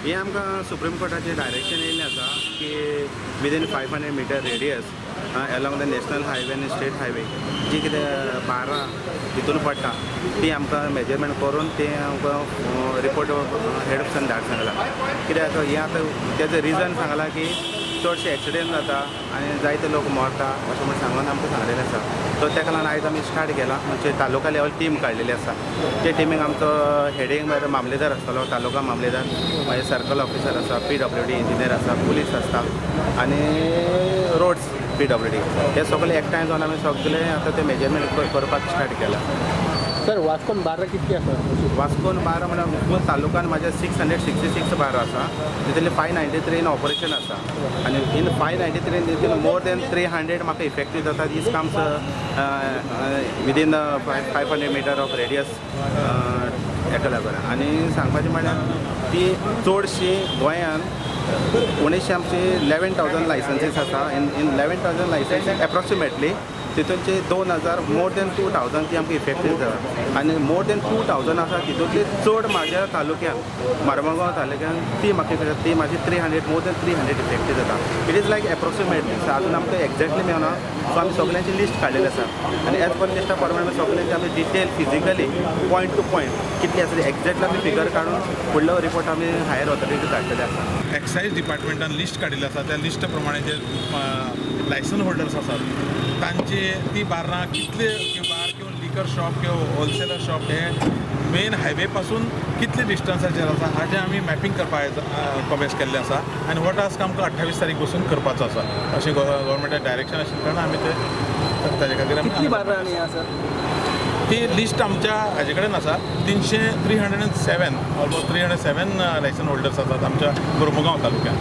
हें आमकां supreme कोर्टाचें direction येयल्लें आसा की within 500 meter radius along the national highway आनी स्टेट हायवे जी कितें बारा हितून पडटा ती आमकां मेजरमेंट करून तें आमकां रिपोर्ट हेड ऑफिसान धाड सांगला. कित्याक हें आतां तेजो रिजन सांगला की चडशे एक्सिडेंट जाता आनी जायते लोक मरता अशें म्हूण सांगून आमकां सांगलेलें आसा. सो ताका लागून आयज आमी स्टार्ट केला, म्हणजे तालुका लेवल टीम काडलेली आसा. ते टिमीक आमचो हेडींग म्हळ्यार मामलेदार आसतलो, तालुका मामलेदार, मागीर सर्कल ऑफिसर आसा, PWD engineer आसा, पुलीस आसता आनी रोड्स PWD, हे सगळे एकठांय जावन आमी सगळे आतां ते मेजरमेंट करपाक स्टार्ट केला. सर, वास्कोन बारा कितकी आसा? वास्कोन बारा म्हळ्यार वास्कोन तालुकान म्हाज्या 666 बारा आसा, तितूंतले 593 इन ऑपरेशन आसा आनी इन 593 तितून मोर देन 300 म्हाका इफेक्टीव जाता. These comes within 500 meter of radius हेका लागून. आनी सांगपाचें म्हळ्यार ती चडशी गोंयान उणेशी आमची 11,000 लायसन्सीस आसा. इन 11,000 लायसन्सीस एप्रोक्सिमेटली तितूनचे 2,000 मोर देन 2,000 ती आमकां इफेक्टीव जाता आनी मोर देन 2,000 आसा तितूंतली चड म्हाज्या तालुक्यान मारमगांव तालुक्यान ती म्हाका ती म्हाजी 300 मोर देन 300 इफेक्टीव जाता. It is like approximately, अजून आमकां एक्झॅक्टली मेळना. सो आमी सगल्यांची लिस्ट काडलेली आसा आनी एज पर लिस्टा प्रमाणे आमी सगल्यांची आमी detail physically point to point कितली आसा ती एक्झॅक्टली आमी फिगर काडून फुडलो रिपोर्ट आमी हायर ऑथॉरिटी धाडटले आसा. एक्सायज डिपार्टमेंटान लिस्ट काडिल्लें आसा, त्या लिस्ट प्रमाणे जे लायसन होल्डर्स आसात तांची ती बार्रां कितले बार किंवा लिकर शॉप किंवा होलसेलर शॉप हे मेन हायवे पासून कितले डिस्टन्साचेर आसा हाजें आमी मॅपिंग करपाक कॉमेस केल्लें आसा आनी हो टास्क आमकां 28 तारीख बसून करपाचो आसा अशें गव्हर्मेंटान डायरेक्शन आशिल्ल्या कारणान आमी ते ताजे खातीर कितली बार्रां आनी आसा ती लिस्ट आमच्या हाजे कडेन आसा. 307 ऑलमोस्ट 307 लायसन होल्डर्स आसात आमच्या मोरमुगांव तालुक्यांत.